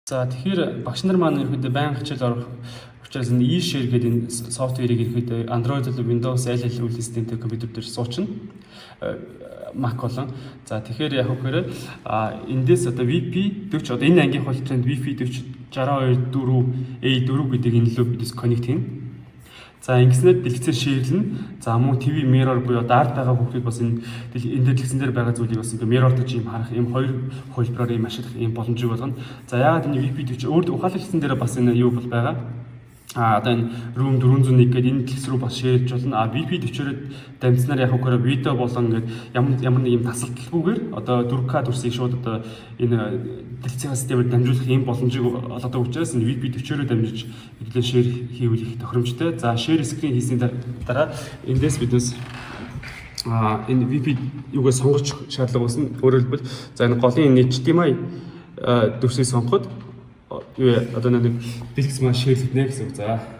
За, тэгэхээр багш нар маань ерөнхийдөө байнга хичээл орох учраас энэ eShare гэдэг энэ software ыг ерөнхийдөө Android болон Windows аль аль үйл системтэй компьютер дээр суучихна. Mac болон. За, тэгэхээр яг үхээр эндээс одоо VP 40, одоо энэ ангийн хуульчаанд VP 40 62 4 A4 гэдэг энэ лүү бидээс connect хийнэ. За, ингэснээр дэлгэцээр share лэнэ. За, мөн TV mirror буюу одоо ард байгаа хүүхдүүд бас энэ дээр дэлгэцэн дээр байгаа зүйлийг бас ингээ mirror дож юм харах, ийм хоёр хувилбараар ийм ашиглах ийм боломжийг болгоно. За, яагаад энэ VP 40 өөр ухаалаг дэлгэцэн дээр бас энэ юу бол байгаа. Одоо энэ room 401 гэдэг энэ дэлгэц рүү бас share лж болно. VP 40-оор дамжсанаар яг үгээр видео болон ингээд ямар ямар нэг юм тасалдалгүйгээр одоо 4K дүрсийг шууд одоо энэ дэлгэцийн системээр дамжуулах ийм боломжийг олгодог учраас энэ VP 40-оор дамжиж хэдүүлээ share хийвэл их тохиромжтой. За, share screen хийсний дараа эндээс биднээс энэ VP юугаа сонгож шаардлага үүснэ. Өөрөөр хэлбэл, за, энэ голын HDMI дүрсийг сонгоход юу одоо нэг дэлгэц маань share лэгдэнэ гэсэн үг. За.